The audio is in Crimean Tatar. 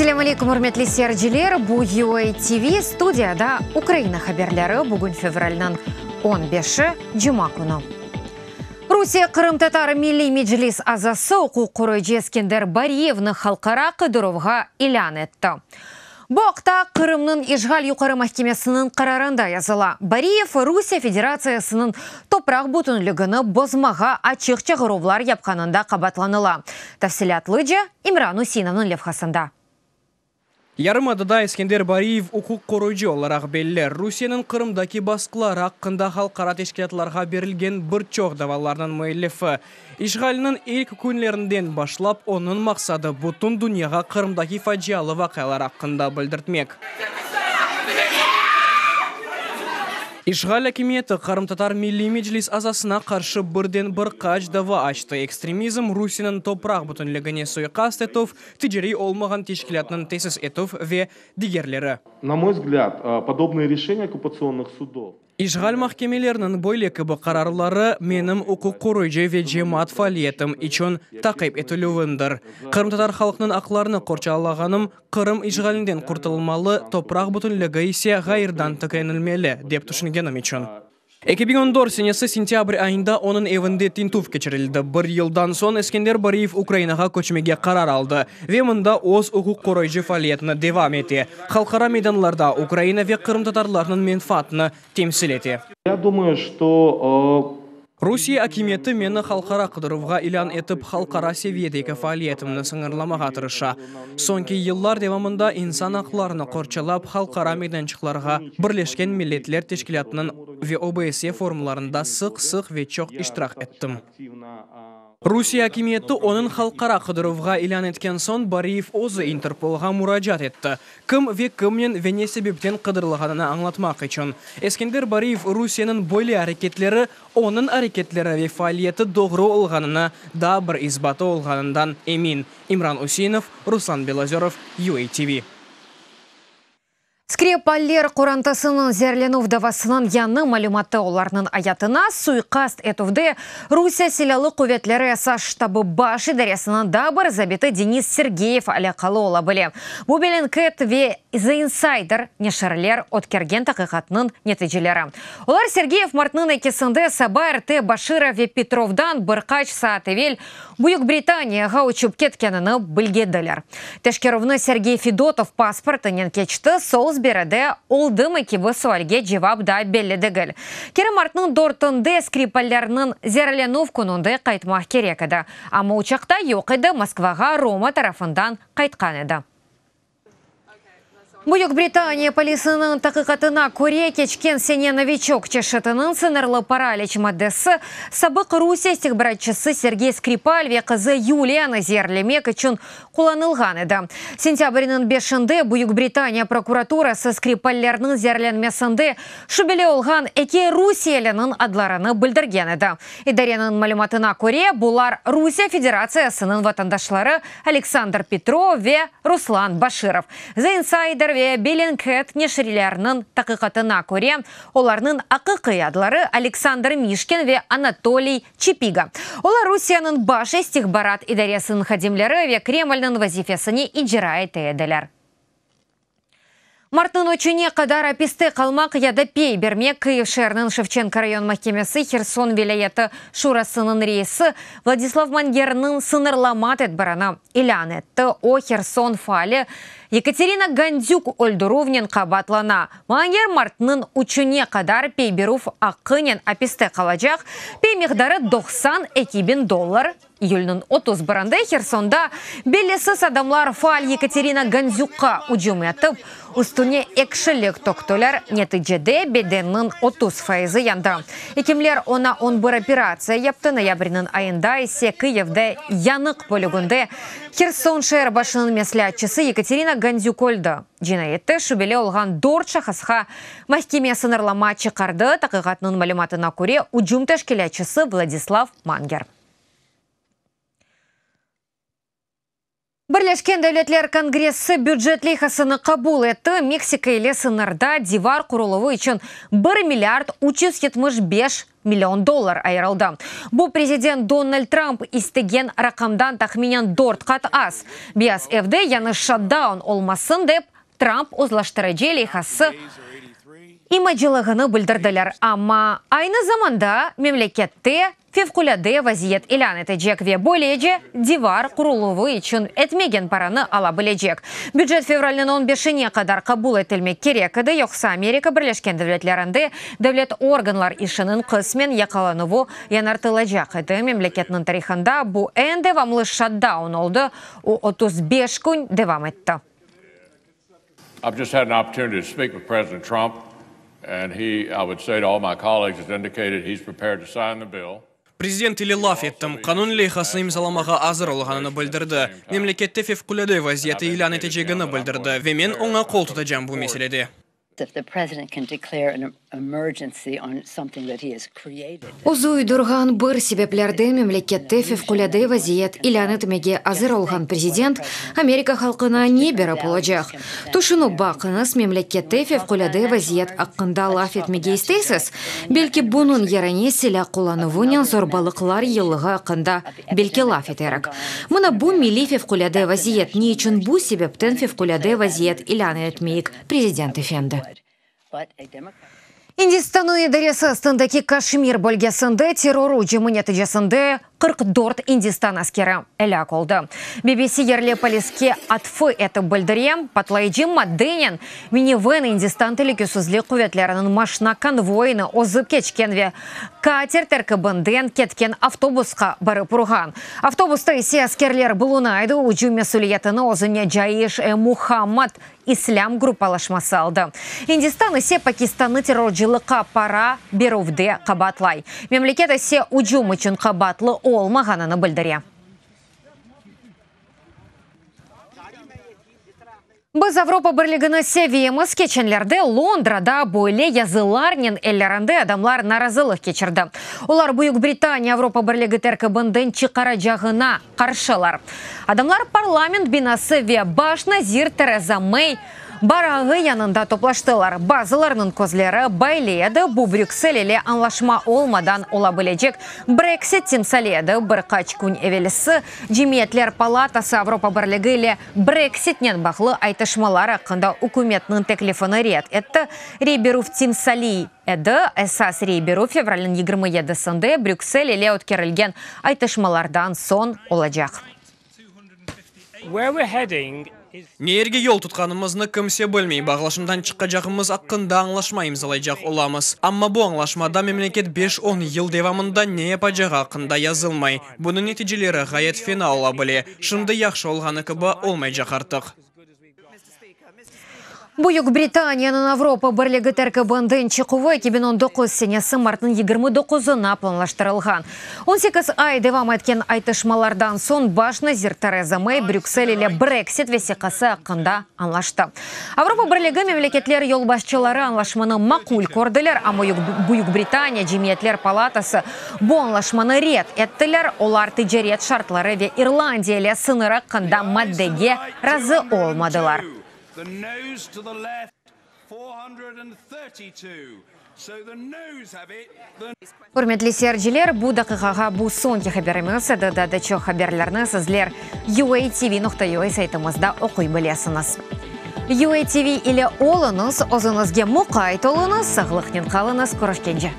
Selâm aleyküm, ürmetli seyirciler! Bu UA TV, studiyada Ukraina haberleri, bugün fevralniñ on beşi, cuma künü. Rusiye Qırımtatar Milliy Meclis azası, uquq qoruyıcı Eskender Bariyevni halqara qıdıruvğa ilân etti. Bu aqta Qırımnıñ işğal Yuqarı mahkemesiniñ qararında yazıla. Bariyev Rusiye Federatsiyasınıñ topraq bütünligini bozmağa açıq çağıruvlar yapqanında qabaatlanıla. Tafsilâtlıca İmran Useinovnıñ levhasında. Yarımadada Eskender Bariyev uquq qoruyıcı olaraq belli. Rusiyeniñ Qırımdaki basqıları aqqında halqara teşkilâtlarğa berilgen bir çoq davalarnıñ müellifi. İşğalniñ ilk künlerinden başlap onıñ maqsadı bütün dünyağa Qırımdaki facialı vaqialar aqqında bildirtmek. İşğal akimiyeti Qırımtatar Milliy Meclis azasına qarşı birden bir qaç dava açtı, ekstremizm, Rusiyeniñ topraq bütünligine suiqast etüv, ticariy olmağan teşkilâtnıñ tesis etüv ve digerleri. Na moy vzglâd, podobnıye reşeniya okkupatsionnıh sudov. İşğal mahkemeleriniñ böyle kibi qararları menim uquq qoruyıcı ve cemaat faaliyetim içün taqip etilüvimdir. Qırımtatar halqınıñ aqlarını qorçalağanım, Qırım işğalinden qurtulmalı, topraq bütünligi ise ğayırdan tiklenilmeli, dep tüşüngenim içün. 2014 senesi sentâbr ayında onıñ evinde tintüv keçirildi. Bir yıldan soñ Eskender Bariyev Ukrainağa köçmege qarar aldı ve mında öz uquq qoruyıcı faaliyetini devam ete, halqara meydanlarda Ukraina ve qırımtatarlarnıñ menfaatını temsil ete. Ya dumayu, çto Rusiye akimiyeti meni halqara qıdıruvğa ilân etip, halqara seviyedeki faaliyetimni sıñırlamağa tırışa. Soñki yıllar devamında insan aqlarını qorçalap, halqara meydançıqlarğa, Birleşken Milletler Teşkilâtınıñ ve OBSE forumlarında sıq-sıq ve çoq iştirak ettim. Rusiye akimiyeti onıñ halqara qıdıruvğa ilân etken soñ, Bariyev özü İnterpolğa muracaat etti, kim ve kimnen ve ne sebepten qıdırılğanını añlatmaq içün. Eskender Bariyev Rusiyeniñ böyle areketleri onıñ areketleri ve faaliyeti doğru olğanına daa bir isbatı olğanından emin. İmran Useinov, Ruslan Belozörov, UATV. Skripaller qorantasınıñ zeerlenüv davasınıñ yañı malümatı olarnıñ ayatına suiqast etüvde Rusiye Silâlı quvetleri Esas ştabı Baş idaresiniñ daa bir zabiti Denis Sergeyev alâqalı ola bile. Bu Bellingcat ve The Insider neşirler ötkergen taqiqatnıñ neticeleri. Olar Sergeyev martnıñ ekisinde saba erte Başirov ve Petrovdan bir qaç saat evel Büyük Britaniyağa uçıp ketkenini bilgediler. Teşkerüvni Sergey Fedotov pasportınen keçti, Solsberide oldımı kibi sualge cevap daa belli degil. Keri martnıñ dörtünde Skripallerniñ zeerlenüv kününde qaytmaq kerek edi, amma uçaqta yoq edi, Moskvağa Roma tarafından qaytqan edi. Büyük Britaniya polisiniñ taqiqatına köre, keçken sene Noviçok çeşitiniñ sıñırlı paraliç maddesi sabıq Rusiye istihbaratçısı Sergey Skripal ve qızı Yuliyanı zeerlemek içün qullanılğan edi. Sentâbrniñ beşinde Büyük Britaniya prokuraturası Skripallerniñ zeerlenmesinde şübeli olğan eki rusiyeliniñ adlarını bildirgen edi. İdareniñ malümatına köre, bular Rusiye Federatsiyasınıñ vatandaşları Aleksandr Petrov ve Ruslan Başirov. The Insider ve Bellingcat neşirleriniñ taqiqatına köre, olarnıñ aqiqiy adları Aleksandr Mişkin ve Anatoliy Çepiga. Olar Rusiyeniñ Baş istihbarat idaresiniñ hadimleri ve Kremlniñ vazifesini icra ete ediler. Martnıñ üçüne qadar apiste qalmaq ya da pey bermek Kyiv şeeriniñ Şevçenko rayon mahkemesi Herson vilâyeti şurasınıñ reisi Vladislav Mangerniñ sıñırlama tedbirini ilân etti. O, Herson faali Yekaterina Gandük öldürüvnen qabaatlana. Manger martnıñ üçüne qadar pey berüv aqqınen apiste qalacaq, pey miqdarı 92 biñ dollar. İyülniñ 31-nde Hersonda bellisiz adamlar faal Yekaterina Gandzükqa ücüm etip, üstüne ekşilik töktüler, neticede bedenniñ 30 faizi yandı. Ekimler oña on bir operatsiya yaptı, noyabrniñ ayında ise Kıyivde yanıq bölüginde Herson şeer başınıñ mesleatçısı Yekaterina Gandzük öldi. Cinayette şübeli olğan dört şahısqa mahkeme sıñırlama çıqardı, taqiqatnıñ malümatına köre, ücüm teşkilâtçısı Vladislav Manger. Birleşken Devletler Kongressi bücet leyhasını qabul etti, Meksika ile sıñırda divar quruluvı içün bir milliard 375 million dollar ayırıldı. Bu, prezident Donald Trump istegen raqamdan tahminen dört qat az. Beyaz Evde yañı şatdaun olmasın dep, Trump uzlaştırıcı leyhası imacılığını bildirdiler, amma aynı zamanda memlekette fevqulâde vaziyet ilân etecek ve böylece divar quruluvı içün etmegen paranı ala bilecek. Bücet fevralniñ on beşine qadar qabul etilmek kerek edi, yoqsa Amerika Birleşken Devletlerinde devlet organlar işiniñ qısmen yaqalanuvı yañartılacaq edi. Memleketniñ tarihında bu eñ devamlı şatdaun oldı, o 35 kün devam etti. I've just had an opportunity to speak with President Trump, and he, I would say to all my colleagues, has indicated he's prepared to sign the bill. Prezident ile laf ettim, qanun leyhasını imzalamağa azır olğanını bildirdi. Memlekette fevqulâde vaziyeti ilân etecegini bildirdi, ve men oña qol tutacam bu meselede. Özü uydurğan bir sebeplerden memlekette fevqulâde vaziyet ilân etmege azır olğan prezident Amerika halqına ne berip olacaq? Tüşünip baqıñız, memlekette fevqulâde vaziyet aqqında laf etmege isteysiz? Belki bunıñ yerine silâ qullanuvınen zorbalıqlar yıllığı aqqında belki laf eterik. Mına bu milliy fevqulâde vaziyet, ne içün bu sebepten fevqulâde vaziyet ilân etmeyik, prezident efendi? İndistannıñ idaresi astındaki Kaşmir bölgesinde terror ücümi neticesinde 44 İndistan askeri elâk oldı. BBC yerli poliske atfı etip bildire, patlayıcı maddenen miniven İndistan telükesizlik quvetleriniñ maşna konvoyını ozıp keçken ve kater terkibinden ketken avtobusqa barıp urğan. Avtobusta ise askerler buluna edi, ücüm mesüliyetini özüne Caiş-e-Muhammad İslâm gruppalaşması aldı. İndistan ise Pakistannı terrorcılıqqa para berüvde qabaatlay. Memleket ise ücüm içün qabaatlı olmağanını bildire. Biz Avropa Birligini sevemiz, keçenlerde Londrada böyle yazılarnen ellerinde adamlar narazılıq keçirdi. Olar Büyük Britaniya Avropa Birligi terkibinden çıqaracağına qarşılar. Adamlar parlament binası ve baş nazir Tereza Mey barağı yanında toplaştılar. Bazılarınıñ közleri baylı edi, bu Brüksel ile añlaşma olmadan ola bilecek Brexit timsali edi. Bir qaç kün evelsi Cemiyetler palatası Avropa Birligi ile Brexitnen bağlı aytışmalar aqqında ükümetniñ teklifini red etti. Rey berüv timsaliy edi, esas rey berüv fevralniñ 27-sinde Brüksel ile ötkerilgen aytışmalardan soñ olacaq. Ne yerge yol tutqanımıznı kimse bilmey, bağlaşımdan çıqacağımız aqqında añlaşma imzalaycaq olamız. Amma bu añlaşmada memleket beş-on yıl devamında ne yapacağı aqqında yazılmay. Bunıñ neticeleri ğayet fena ola bile. Şimdi yahşı olğanı kibi olmaycaq artıq. Büyük Britaniyanıñ Avropa Birligi terkibinden çıquvı 2019 senesi martnıñ 29-na planlaştırılğan. 18 ay devam etken aytışmalardan soñ baş nazir Tereza Mey Brüksel ile Brexit vesiqası aqqında añlaştı. Avropa Birligi memleketler yolbaşçıları añlaşmanı maqul kördiler, amma Büyük Britaniya Cemiyetler palatası bu añlaşmanı red ettiler, olar ticaret şartları ve İrlandiya ile sıñır aqqında maddege razı olmadılar. Ürmetli seyirciler, bu daqiqağa bu soñki haberimiz edi. Daa da çoq haberlerni sizler UATV.UA saytımızda oquy bilesiñiz. UATV ile oluñız, özüñizge muqayt oluñız, sağlıqnen qalıñız, körüşkence!